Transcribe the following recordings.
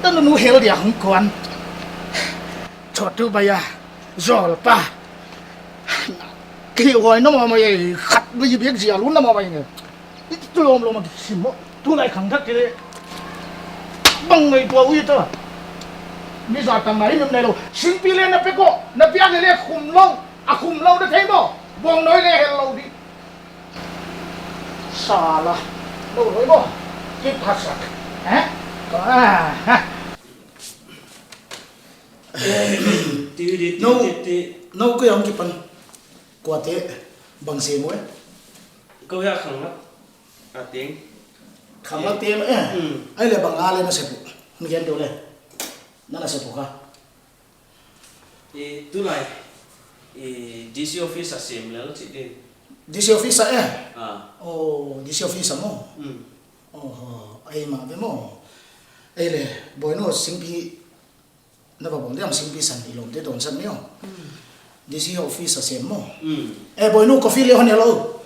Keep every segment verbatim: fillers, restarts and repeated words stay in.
Nunu hel dia hong kuan. Chotu bhaiya, Zolpa. Ki hoi na mama ye, khat bhaiya biak zia lu na mama ye. Itu lom lom ki sim mo. Tulai khang thak kile. Bang ngai tua ui ta. Mi za tang nai nam nai lo. Singpi le na pe ko, na pia le le khum lo, a khum lo na thei mo. Bong noi le hel lo di. Sala. No noi mo. Ki phasak. Eh? Ah, ha. Ti, ti, ti, no, ti, ti. No, ko yang kipan. Kuate bang se mo e. Ko ya khang mat. Ating. Khang mat tem e. Hmm. Ai le bang a le na se pu. Ni gen do le. Na na se pu ka. E, tulai. E, D C office a sem lel chi din. D C office a e? Ah. Oh, D C office a mo. Hmm. Oh, ai ma be mo. Ai le, boy no singpi Na va bang diam singpi san i lawmte dawn sak ni aw. Mm. D C office a sem maw. Mm. Eh, boinu, coffee le hon hel o.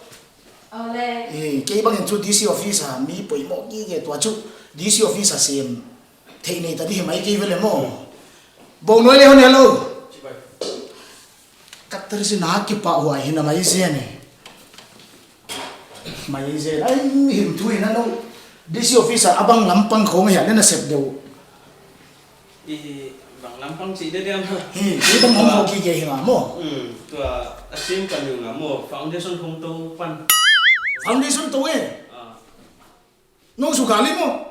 Ole. Eh, kei bangin chu D C office a mi poimoh gige tua chu D C office a sem. Thei nei ta di hi mai kei vele maw. Boinu le hon hel o. Chibai. Katar si na kipahuai hi na mai zen e. Mai zen. Ai, him thu hi na no. D C office a bang lampang khong hi a le na sep deuh. I bang lampang chih de diam. Hi, i bang hong hoki ke hi nga maw. Hmm, tua a sem pan yu nga maw, foundation hong tou pan. Foundation tou e. Ah. Nong su kali maw.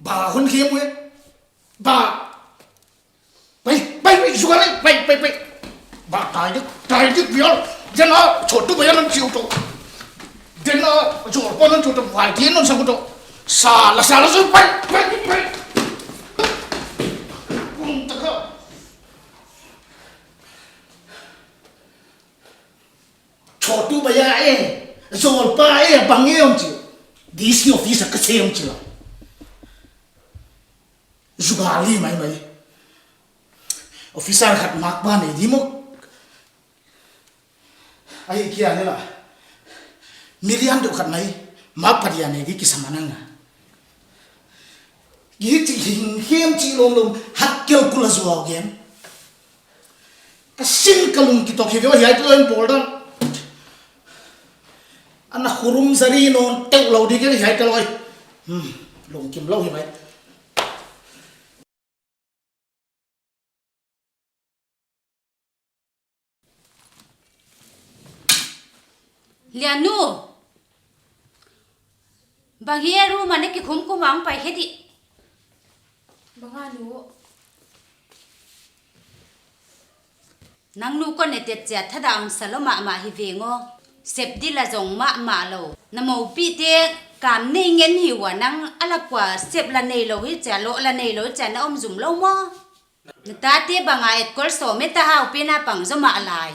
Ba hon khe maw e. Ba. Pai, pai, pai, su kali, pai, pai, pai. Ba, tai dik, tai dik bial. Jana, chotu baya nan chiu to. Jana, jor pa nan chiu to, vai ti nan sang to. Sala, sala, su, pai, pai, pai. Kum taka. Chotu baya e, zol pa e, bang e om chi. D C office a ka se om chi la. Zugali mai mai. Officer khat mak ba nei di maw. Ai kia ne la. Milian deuh khat mai. Mak pa dia nei di ki sama nang na. Ki chi hing hiam chi lom lom. Hak kel kula zuau gen. Ka sin ka lung kitok hi veo hiai tu en bol dan. Ana khurum zari non teu lo di ke hiai ka loi. Hmm, lung kim lo hi mai. Lianu. Bang hi e, room a na kikhum khum a hong pai khe di. Bang a nu. Nang nu kon e tet chia thadah hong sa lou mahmah hi veng aw. Sep di la zong mahmah lou. Na moupihte kam nei ngen hi ua nang a la kua sep la nei lou hi chia loh la nei lou hi chia na om zum lou maw. Na tate bang a et kol sawm e ta hau pen a pang zaw mah lai.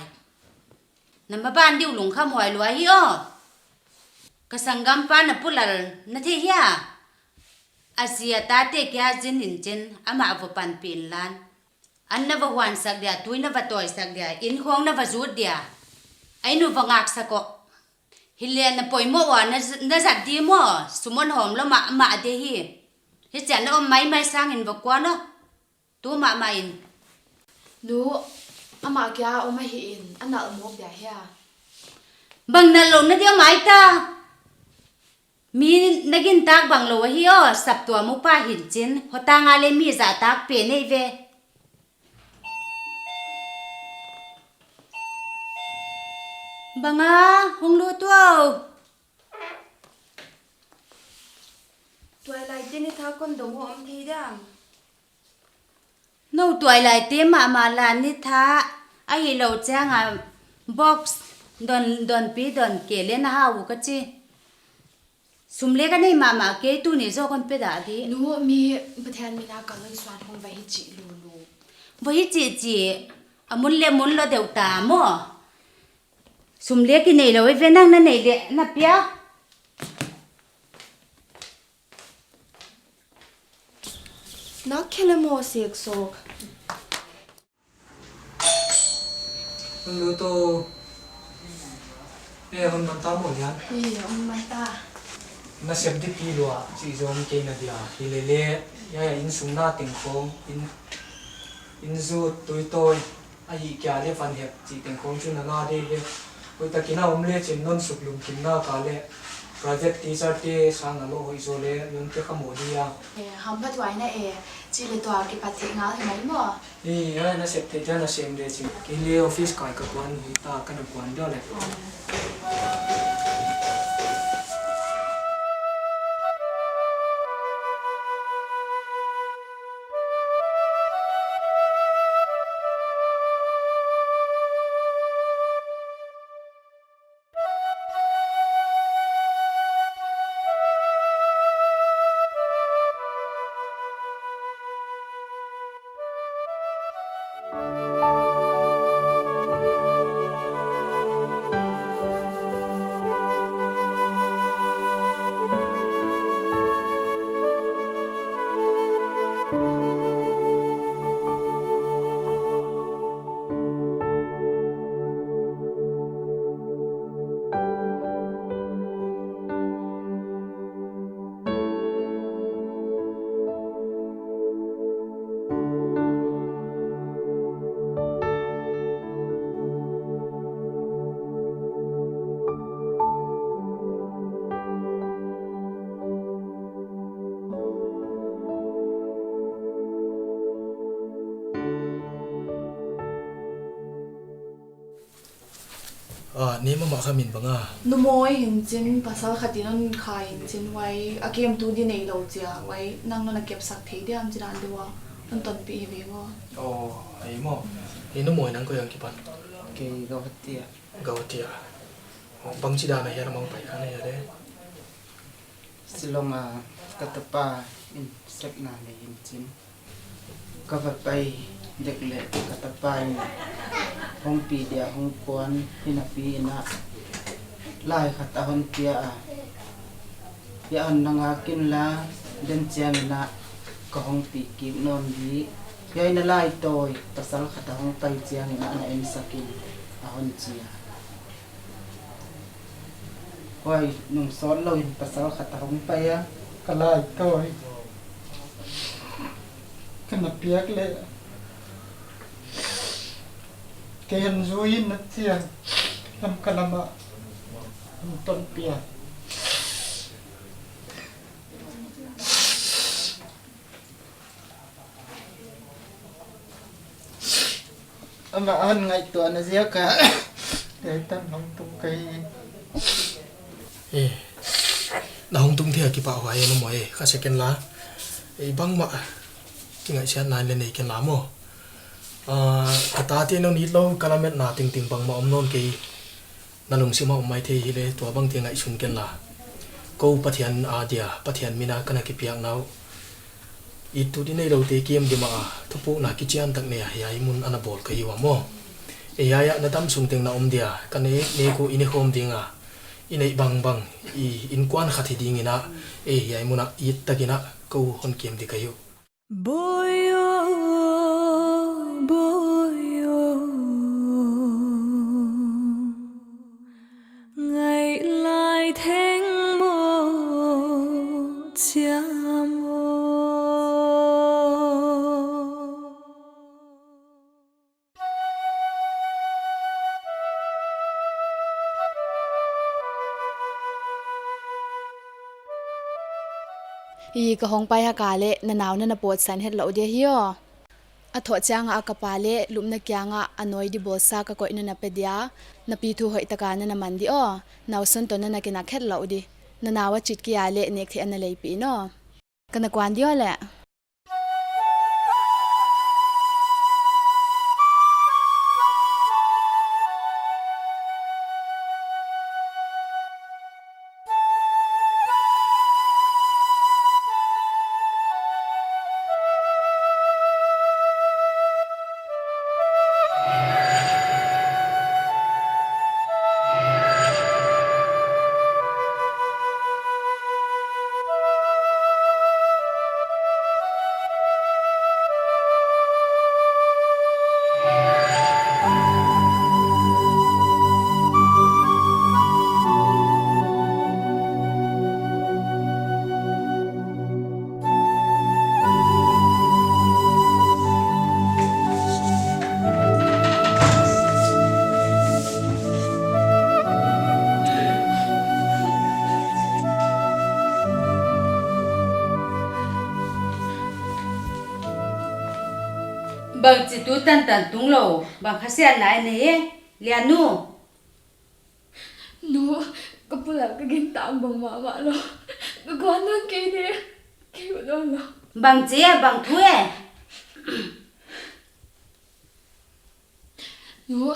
Na maban diu lungkham huai lua hi aw. Ka sanggampa na Pu Lal na thei hia. A zi a tate kia zin in chin amah va panpih inla. An na va huan sak dia, tui na va tawi sak dia, inn khong na va zut dia. Ai nu va ngak sak aw. Hi le na poimoh ua na, na zat di maw, sum hon hawm lou mahmah de hi. Hi chia na om maimai sangin va kuan aw. Tu mahmah in. Nu, amah kia om ahi in, a nalh mawk dia hia. Bang nalh lou na dia mai ta. Mi na gintak bang lou ahi aw, saptuam upa hin chin, hotang a le mi zahtak pen ei ve. Bang a, hong lut ua. Tuailai te ni tha kon dong om thei diam. No tuailai te mahmah la ni tha ahi lou chiang a box don, donpi don ke le na hau ka chi. Sum le ka nei mahmah kei tuni zaw kon pe dah di. Nu mi Pathian min a ka lon suan hong va hi chih lulu. Va hi chih chih a mun le mun lou deuh ta maw. Sum le ki nei lou e ve nang na nei le na pia. Nak khele mo sek sok. Hon lut o. Eh, hon man ta mo lian. Eh, hon man ta. Nasep di pi lua chih zong kei na dia. Hilele, ya, ya, innsung na teng khong, inn, inn zut, tui tawi, ahihkeileh van hep chih teng khong chu na ngah dek ve. Hoihtakin a om lechin non suk lungkimna ka leh private teacher te sang a lou hoih zaw leh non te kha maw dia. Eh, hamphathuai na e, chih leh tua kipat theih ngal hi mai maw? Eh, ya, nasep theih dia nasem lechin. Kei leh office kai ka kuan hi ta, ka na kuan dia leh. Ah, ni mama kha min bang a. Numawi hi'n chin, pasal khat in hon kha hi'n chin, huai a kemtu di neilou chia, huai nang na kepsak thei diam chih dan deuh a, hon tonpih hi ve maw. Oh, ai maw. Ni numawi nang koi a kipan? Kei Guwahati a. Guwahati a. Oh, bangchi dan a hiai a mang pai kha na hiai leh? Shillong a ka tapa in sepna nei hi'n chin. Ka va pai dek leh ka tapa in hong pi dia hong kuan hi napi in a lai khat a hon pia a. Hiai a hon na ngak inla, den chiang in a ka hong pi kik nawn di. Hiai na lai tawi, pasal khat a hong pai chiang in a na ensak in a hon chi a. Huai nung sawtlou in pasal khat a hong pai a. Ka lai tawi ka na piak leh kei hon zui in na chia, Lamka lam a hon tonpih a. Amah a hon ngaihtuahna ziak a kei tan hong tung ka hi. Eh, na hong tung thei a kipahhuai e maw e, kha second la. Eh, bangmah kingaihsiatna leng nei ken la maw. Ah, ka tate na hon it lou, ka lametna tengteng bangmah om nawn kei. Na lungsim a om maithei hileh, tua bangte ngaihsun ken la. Kou Pathian a dia, Pathian min a ka na kipiakna uh, ittu di neiloute kem di mah a, thupukna kichiantak nei a hiai mun a na bawl ka hi ua maw. Ei, hiai a na damsung teng na om dia, ka nek nek uh i nekhawm ding a, i neih bangbang, i innkuan khat hi ding in a, ei, hiai mun a it tak in a kou hon kem di ka hi uh. Bawi aw, bawi aw, ngaih lai theng maw, chiam aw. I ka hong pai hak a leh, na nau na na pawtsan het lou dia hi aw. A thoh chiang a ka pa leh, lupna kiang a a nawi di bawlsa ka koih na na pe dia, na pi thu hoihtak a na na man di aw. Nauson toh na na kinak het lou di. Na nau a chit kia leh nek theih a na leipih in aw. Ka na kuan di aw leh. Bangchi tu tantan tung lou, bang khasiatna nei e, Liannu? Nu, ka pu Lal ka gintak bang mahmah lou. Ka guan nang kei de, kei u lou lou. Bangchi e, bang thu e? Nu,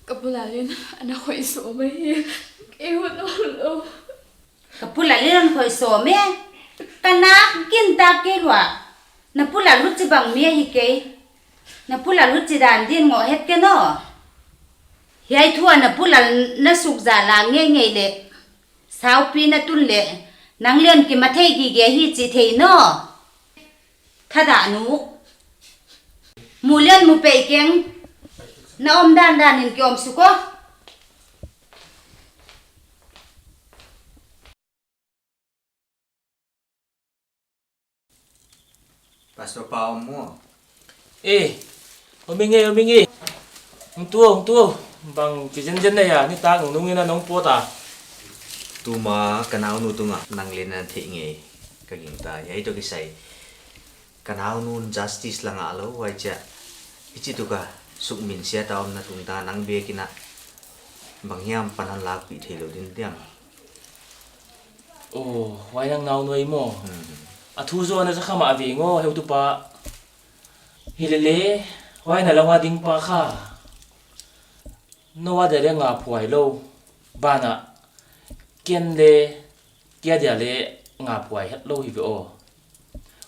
ka pu Lal in ana khoih sawm ahi, kei u lou lou. Ka pu Lal in ana khoih sawm e? Ka nak gintak kei lua. Na pu Lal huchibang mi ahi kei. Na pu Lal huchidan din ngoh het ken aw. Hiai thu a na pu Lal na suk zah la ngeingei leh, saupi na tun leh, nang leng kimathei gige hi chih thei aw. Thadah nu. Mu leng mu pei keng. Na om dandan in ki om suk aw. Pastor pa om maw? Eh, om ing e, om ing e. Hong tung, hong tung. Bang chi zenzen na hia, nitak nungnung in a nong pawt a. Tuma ka naunu tungah nang leng na theih ngei ka gingta. Hiai toh kisai, ka naunu'n justice la ngah lou, huaiziak hichi tuka sukminsiat a omna tungtang nang biakinn ah bang hiam pan hon lakpih theilou ding diam? Oh, huai nang naunu ahi maw? Hmm. A thu zaw na za kha mah veng aw, heutupa. Hilele, huai na lam a ding pa kha, nou a dia leng ngaphuai lou. Banah, ken leng, kei a dia leng ngaphuai hetlou hi ve aw.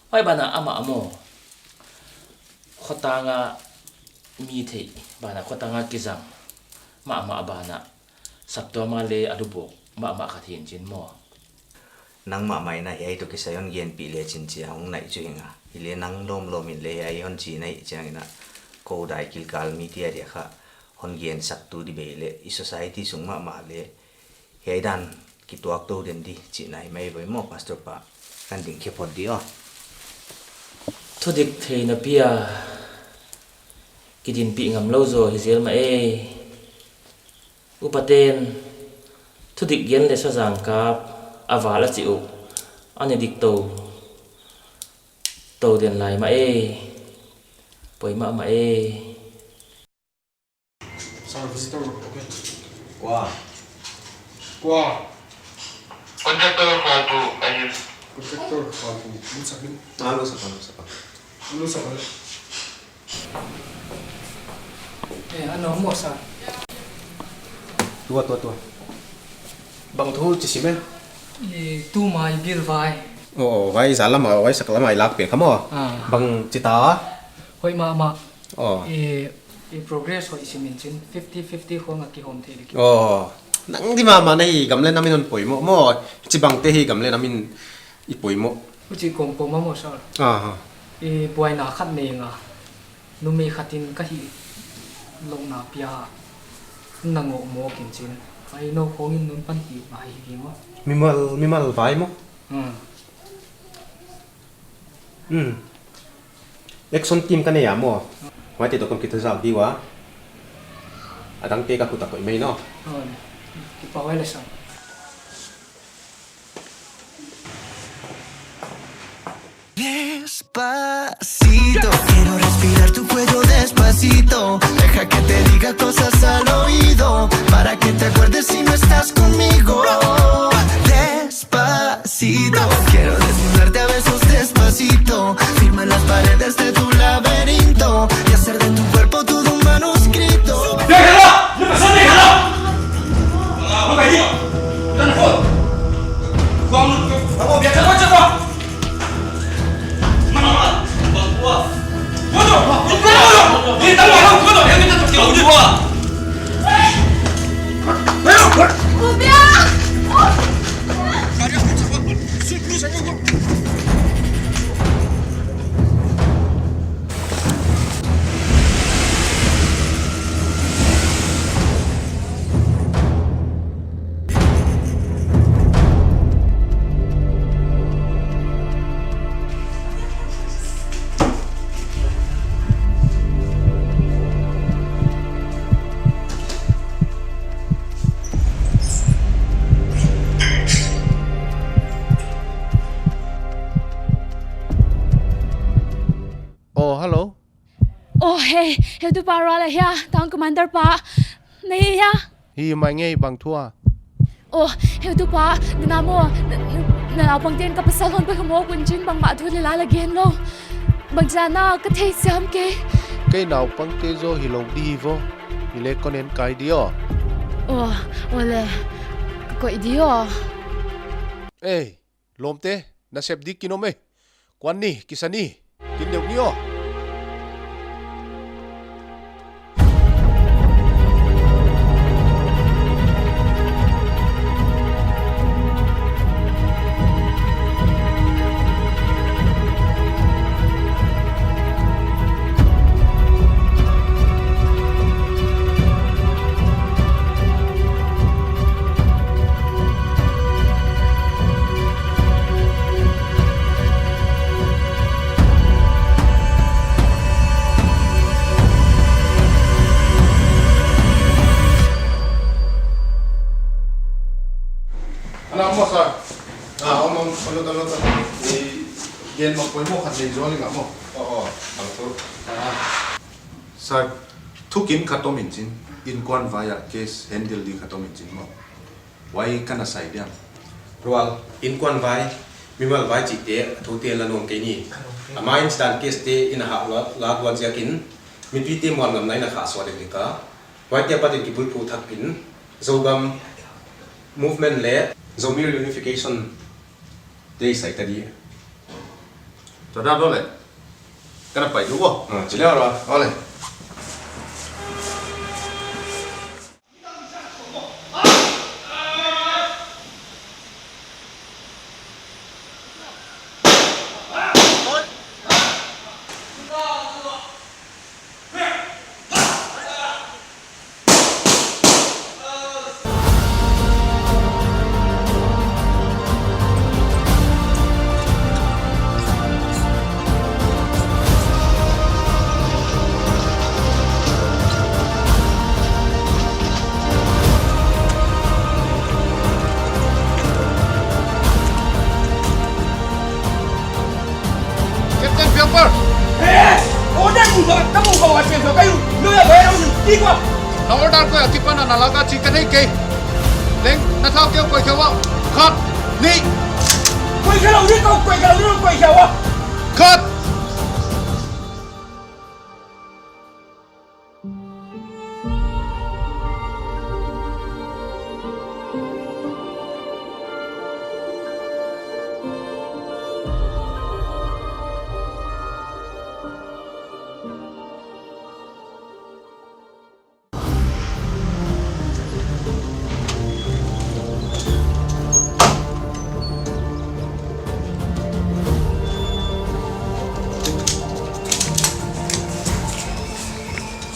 Huai banah amah maw, khotang a mi theih, banah khotang a kizang mahmah, banah saptuam a leng a lubawk mahmah khat hi'n chin maw. Nangmah mai in hiai toh kisai hon genpih lechin chia hong naih chu hing a. Hileh nang lawmlawm in leng hiai hon chi naih chiangin a, kou dai kilkal mite a dia kha hon gensaktu di bei leh, i society sung mahmah leng hiai dan kituak tou den di chihna hi mai ve maw, Pastor pa. Kan ding khe phot di aw. Thudik theihna pi a kidinpih ngam lou zaw hi zel mah e. Upate'n thudik gen leh sazang kap a val a chih uh a ne dik tou tou den lai mah e. Poi mahmah e. Sir, visitor, okay. Kua? Kua? Contractor Fatu, I am. Contractor Fatu, lut sak in. Ah, lut sak, lut sak. Lut sak. Eh, a nong maw, sir? Tua, tua, tua. Bang thu chi sim e? Eh, tuma i bill vai. Oh, vai za lam a, vai sak lam a i lak pen kha maw. Ah. Bang chi ta? Hoih mahmah. Oh. Eh, i progress hoih sim in chin, fifty fifty khong a kihawm thei di ki. Oh. Nang di mahmah na hi, gam leh nam in hon poimoh maw. Chibang te hi gam leh nam in i poimoh. Huchi kawmkawm a maw, sir. Aha. I buaina khat nei nga. Numei khat in ka hih louhna pi a na ngoh mawk in chin. Huai nou khong in nunpan hih ngai hi maw. Mimal, mimal vai maw. Hmm. Hmm. Action team ka nei a maw. Huaite toh kon kithuzak di ua. A dangte ka khut a koih mai no. Oh, kipahhuai leh, sir. Despacito, quiero respirar tu cuello despacito. Deja que te diga cosas al oído, para que te acuerdes si no estás conmigo. Despacito, quiero desnudarte a besos despacito. Firma las paredes de tu laberinto y hacer de tu cuerpo todo un manuscrito. ¡Déjala! ¡No pasa, déjala! Oh, hello. Oh, hey, heutupa Rual ahi a, Town Commander pa. Na hi a? Hi mai ngei, bang thu a? Oh, heutupa, na na maw, na, na, na naupangte'n ka pasal hon pai khawm maw, kun chin bangmah thu leh la la gen lou. Bangchi dan a ka theisiam kei. Kei naupangte zaw hilou di hi vo. Hi leh kon en kai di aw. Oh, aw leh, ka koih di aw. Ei, lawmte, nasep di kin om e. Kuan ni, kisa ni, kin deuh ni aw. Ana mo sa. Ah, om, om, om, om, om. Ni gen ma poimoh khat nei zaw ni nga maw. Oh, oh, ang tu. Ah. Sir, thukin khat om in chin, inkuan vai a case handle di khat om in chin maw. Huai ka na sai diam. Rual, inkuan vai, mimal vai chihte, a thute la nuam kei ni. Amah in chidan case te in a hah lak, lak luat ziakin, mipite muan ngamna in a khah suah dek dek a. Huaite apat in kibulphuh thak in, Zogam movement leh Zomi reunification te i sai ta di. Tua dan lou leh. Ka na pai di aw. Ah, chi leh aw. Aw leh. Captain Piangpar! Eh! Order mu ka, ka mu ka wa chen ka yu, lu ya bai rong ti kwa. Na order ko ya kipan na laga chi ka nei kei. Leng, na thau keu koi keu wa. Khat, ni. Koi keu lau ni, kau koi keu lau ni, koi keu wa. Khat.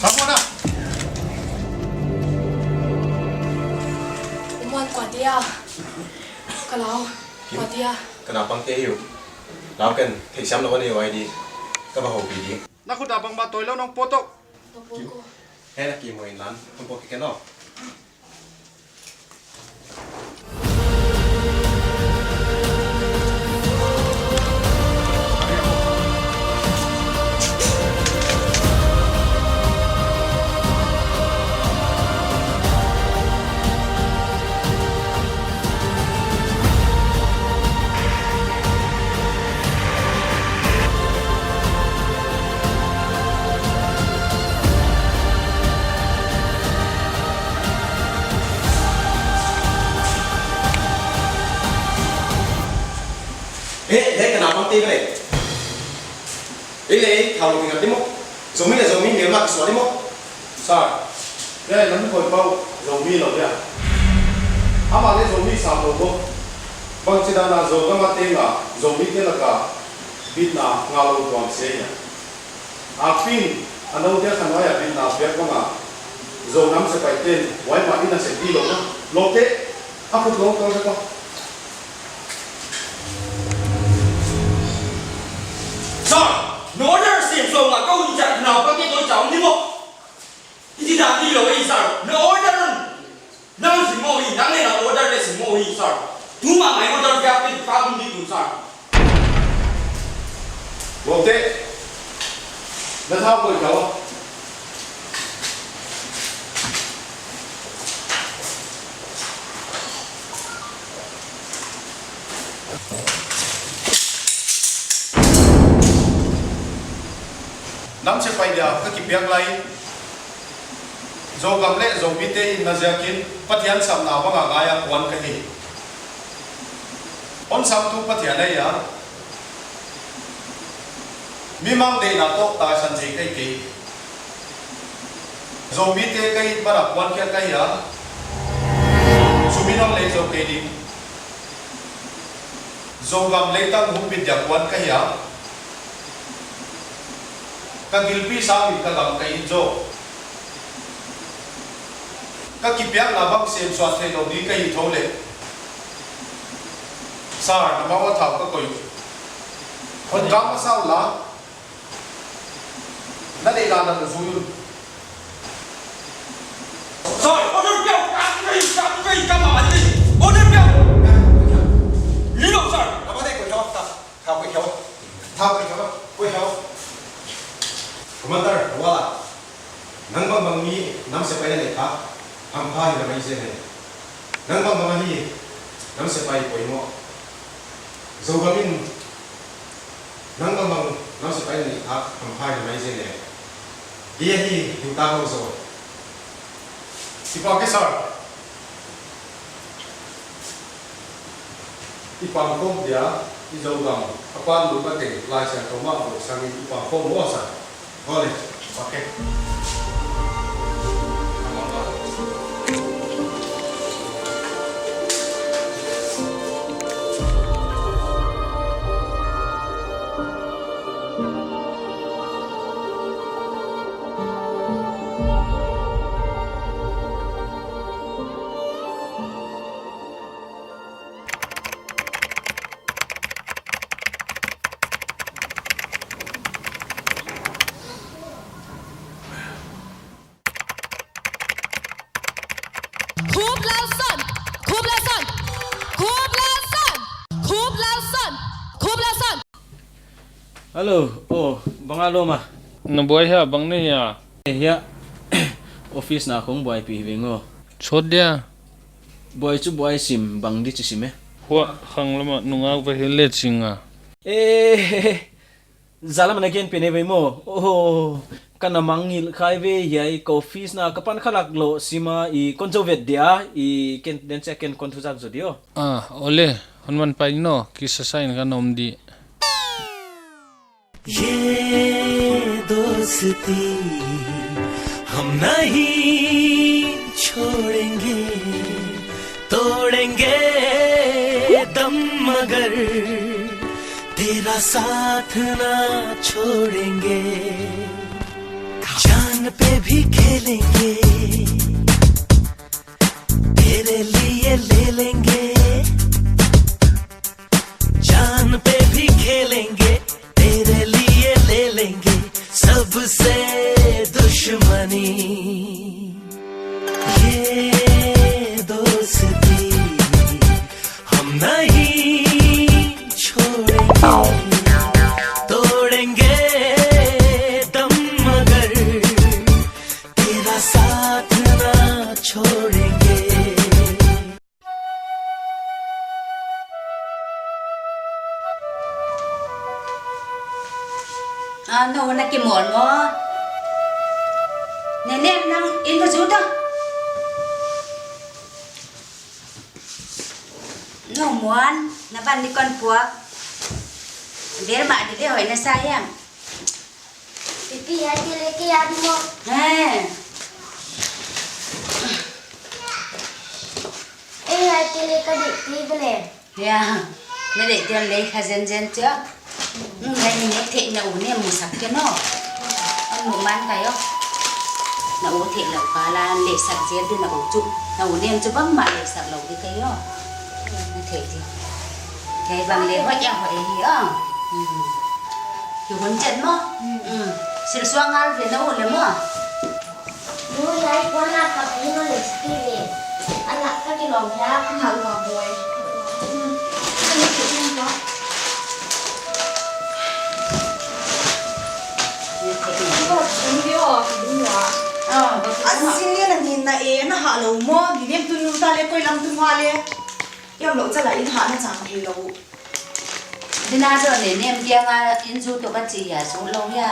Samona. Uman, kua dia? Kalau, kua dia? Ka naupangte ahi uh. Lau ken, theisiam lou ni wai di. Ka va houpih di. Na khut a bangmah toilou nong pawt tou. Nong pawt kou. He na ki mo in lan, nong pawt kei ken aw. Eh, eh, ka naupangte ve. Eh, leh, thau lou ngal di maw. Zomi leh Zomi melma kisuah di maw. Sir, hiai lam khoi pau Zomi lou dia. Amah leh Zomi sam lou maw. Bangchidan a Zogam a teng a Zomite lak a bitna ngah lou tuam se hia. A pin, a noute a khanhuai a bitna piak bang a Zo nam sepaih ten huai mah in a sep di lou na. Lawmte, a khut lou tawh se ko. Sir, na order sem sawm nga ka hun zat naupangte toh chau ni maw. I chi dan di lou e sir, na order. Nang sim maw hi, nang leh na order leh sim maw hi sir. Tuma ngai order pia pe pa kum di kum sir. Lawmte, na thau koi keu a. Nam sepaih dia ka kipiak lai, Zogam leh Zomite in na ziakin Pathian sapna bang a ngai a kuan ka hi. Hon samtu Pathian ahi a, mimang deihna toh taisan thei ka hi kei. Zomite ka hih bang a kuan kia ka hi a, sum in hon lei zou kei ding. Zogam leitang humbit dia kuan ka hi a, ka gilpi sangin ka gam ka it zaw. Ka kipiakna bang semsuah theilou di ka hih thou leh, sir, na mah uah thau ka koih. Hon kap masa unla. Na deihdan na zui un. Sir, order piau, ka, ka, ka, ka, ka, ka, order piau. Ni lo, sir. Thau koih hiau. Thau koih hiau. Koih hiau. Commander, wala. Nang bangbang mi nam sepaih na neih kha hampha hi na mai zen e. Nang bangbang ahi nam sepaih poimoh. Zogam in nang bangbang nam sepaih na neih kha hampha hi na mai zen e. Dia hi hinta ho zo. Sipa ke sir. I pangkhawm dia, i Zogam a pan lut na teng Laisiangthou mah a bawl sangin i pangkhawm maw sir. Ole, okay. Khup Lalson! Khup Lalson! Khup Lalson! Khup Lalson! Khup Lalson! Hello, oh, bang a lawm a? Na buai hia, bang na hia? Hia, office na khong buaipih veng aw. Chot dia. Buai chu buai sim, bang di chi sim e. Huah, khang lama nungak va hel le ching a. Eh, zalam na gen pen e vei maw. Oh, ka na mangngilh khai ve hiai ka office na ka pan khalak lou sim a i kon zou vet dia i ken den se ken kon thuzak zou di aw. Ah, ole, hon man pai no, kisa sa in ka na om di. ये दोस्ती हम नहीं छोड़ेंगे, तोड़ेंगे दम मगर तेरा साथ ना छोड़ेंगे। जान पे भी खेलेंगे, तेरे लिए ले लेंगे, जान पे भी खेलेंगे, तेरे लिए ले लेंगे सबसे दुश्मनी। ये दोस्ती हम नहीं छोड़ेंगे, तोड़ेंगे दम मगर तेरा साथ ना छोड़ेंगे। Ah, nou na kimawl maw? Nenem, nang in va zut a. Nou muan, na van ni kon puak. Bel mah di le hoih na sa hiam. Pipi, hiai te le kei a di maw. Eh. Eh, hiai te le ka deih kei ve le. Ya. Na deih diam le kha zenzen chia. Hmm, hiai ni nek theih na u nem musak ke no. An mu man ka yo. Na u theih lou ka la lehsak zel di na u chu. Na u nem chu bangmah lehsak lou di ka yo. Na theih di. Hiai bang le hoih a hoih hi a. Hmm. Ki hun chen maw? Hmm. Hmm. Silsuang ngal ve na u le maw? Nu, hiai kuan a kap hi na le sak ve. Ana ka kilawm hia. Ana lawm boi. Hmm. Ah, a sin lian a ni na e, na hah lou maw? Ni nem tun nu ta le koi lam tun wa le. Yam lou chala in hah na chang thei lou. Dina zo ne nem kiang a in zu to ka chi ya zu lou ya.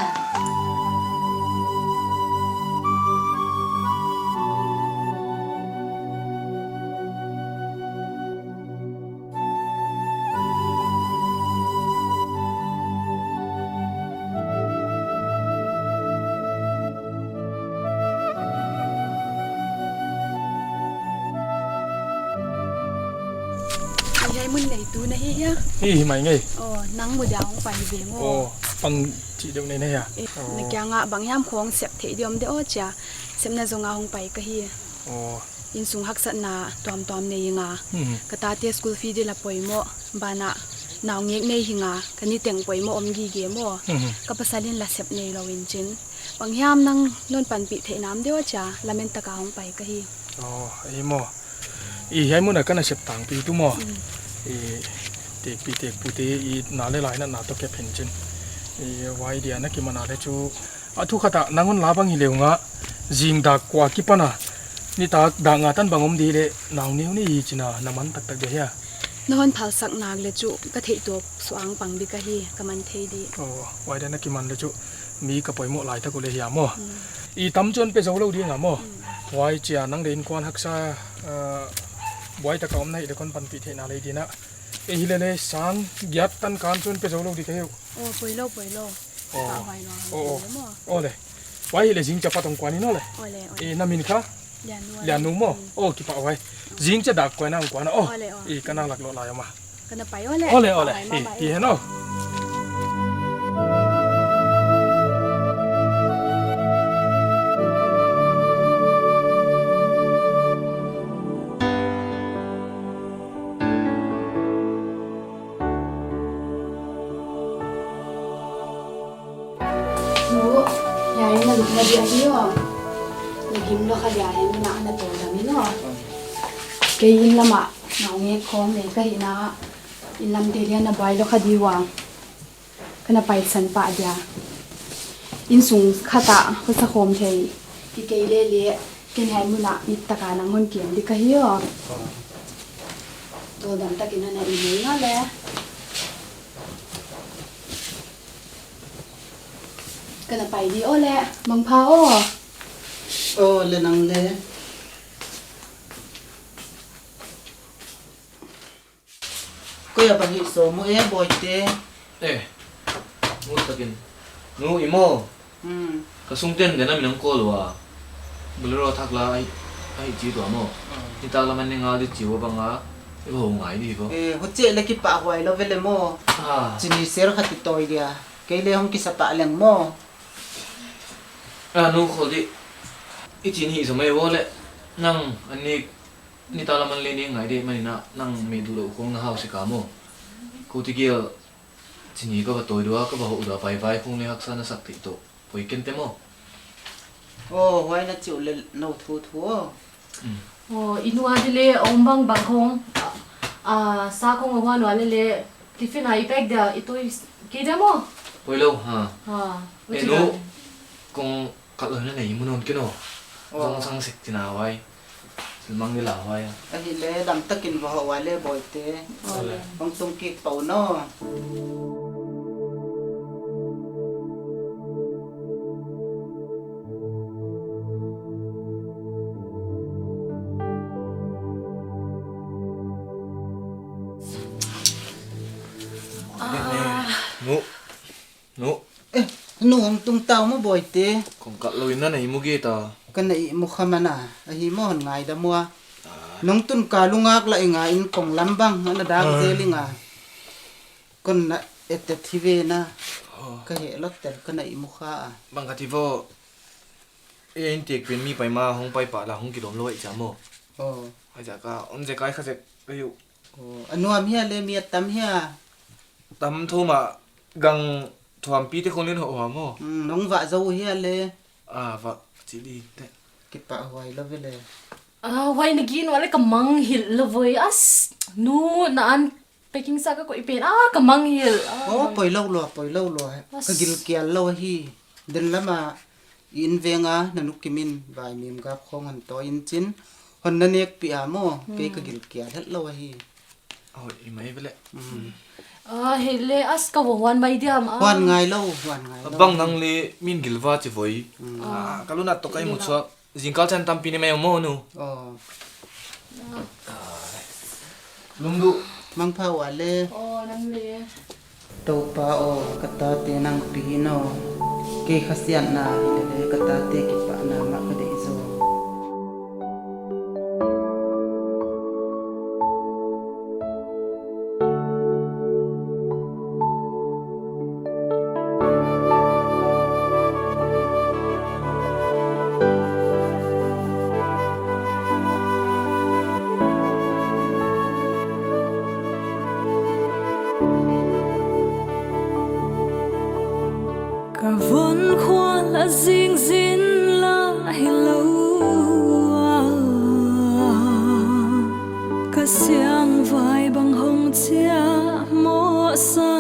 Tu na hi hia? Hi, hi mai ngei. Oh, nang mu dia hong pai ve maw? Oh, pang chi deuh nei na hia? Eh, oh. Na kianga bang hiam khong sep thei di om de aw chia. Sepna zonga hong pai ka hi. Oh. Innsung haksatna tuamtuam nei hi nga. Hmm. Ka tate school fee di la poimoh, banah naungek nei hi nga, ka niteng poimoh om gige maw. Hmm. Ka pasal in la sep nei lou in chin. Bang hiam nang non panpih theihna om de aw chia, lamen taka hong pai ka hi. Oh, hi maw. I hiai muna ka na sep tangpi tu maw. Hmm. I tekpi tekpute i na le lai na na toh kep hin chin. I huai dia na kiman a le chu. A thu khat a nang hon la bang hi leu nga, zing dak kua kipan a, nitak dak nga tan bang om di le, nau neu ni hi chin a, na man taktak dia hia. Na hon phalsak nak le chu, ka theih tuak suang pang di ka hi, ka man thei di. Oh, huai dia na kiman le chu, mi ka poimoh lai tak u le hia maw. Hmm. I tam chon pe zou lou di nga maw. Hmm. Huai chia nang le inkuan haksa, ah, buai taka om na hi le kon panpih theihna le di na. E hi le le sang giat tan kan chon pe zou lou di ka hi uh. Oh, poi lou, poi lou. Oh. Ka vai lou, oh, oh, poi lou maw. Oh le. Huai hi le zing chia pat hong kuan in aw le. Oh le, oh le. Eh, na min kha? Lian Nu. Lian Nu maw. Mm. Oh, kipahhuai. Zing chia dak kuan hong kuan. Oh. Oh le, oh. Eh, ka na lak lou lai maw. Ka na pai aw le. Oh le, oh le. Kipahhuai maw. Eh, mai. Hi hen aw. Nu, hiai na lupna dia hi aw. Na gim lua kha dia hi, na na tawldam in aw. Kei inn lam ah naungek khong nei ka hihna, inn lam te lian na buai lua kha di ua. Ka na paisan pah dia. Innsung khat ah khosa khawm thei kikei lele, ken hiai muna mit taka nang hon kem di ka hi aw. Tawldam takin na na i nei nga le. Ka na pai di aw le, mangpha aw. Aw le nang le. Koi a bang hih sawm uh e, Bawite? Eh, ngut takin. Nu, i maw? Hmm. Ka sungten den a min hong call ua. Bolero thak la ahi, ahi chi tua maw. Hmm. Nitak lam a ne ngal di chi ua bang a, i va hou ngai di ko. Eh, huchi le kipahhuai lou vele maw. Ah. Chini ser khat i tawi dia. Kei le hong kisa pah leng maw. Ah, nu, khol di. I chin hi sa mai vo le. Nang, ani Nitak lam a ne ngai di manin a, nang mi du lou khong na hau si ka maw. Ko ti gial, chini ka va tawi dua, ka va hou dua, vai vai khong le haksa na sak thei toh. Poi ken te maw. Oh, huai na chih uh le nou thu thu aw. Hmm. Oh, i nu a di le om bang bang khong. Ah, sa khong a huan ua le le, tiffin a i pack dia, i tawi kei dia maw. Poi lou, ha. Ha. Eh, nu, kong Kal lou na nei mu nawn ken aw. Oh. Zong sang sek tina huai. Silmang ni la huai. Ahi le, dam takin va hou ua le, Bawite. Oh. Hong tung kik pou no. Ah. Nu. Nu. Eh, nu hong tung tau maw, Bawite. Kong kal lou in na na ihmu gige ta. Ka na ihmu kha man a, ahi maw hon ngaidam ua. Ah. Nong tun ka lungak la inga in kong lam bang, ana dak zel inga. Kon na et et hi ve na. Oh. Ka heh lou tel ka na ihmu kha a. Bang ka ti vo. E in tek pen mi pai ma hong pai pa la hong kilawm lou ai cha maw. Oh. Ai cha ka, om ze kai kha ze ka yu. Oh, a nuam hia le, mi a tam hia? Tam thou mah, gang thuampite khong len hoh hua maw. Hmm, nong vah zou hia le? Ah, vah chih di te. Kipahhuai lou ve le. Ah, huai na gin ua le ka mangngilh lou voi as. Nu, na an packing sa ka koih pen. Ah, ka mangngilh. Ah, oh, poi lou lou, poi lou lou. As. Ka gilkial lou hi. Den lam a i in veng a na nu Kim in vaimim gap khong hon tawi in chin. Hon na nekpih a maw, kei ka gilkial het lou ahi. Aw, i mai vele. Mm. Ah, hi le as ka va huan mai diam a. Huan ngai lou, huan ngai lou. Bang nang le min gilva chi voi. Mm. Ah, ka lungak toh ka ihmu chuak. Zingkal chan tampi nei mai maw nu. Oh. Lungdu. Mangpha ua le. Oh, nang le. Toupa aw, ka tate nang pi in aw. Kei khasiatna hi le le ka tate kipahna mah ka deih zaw. Ka von khual a zingzin lah hilou a, ka siangvai bang hong chia mawh sa.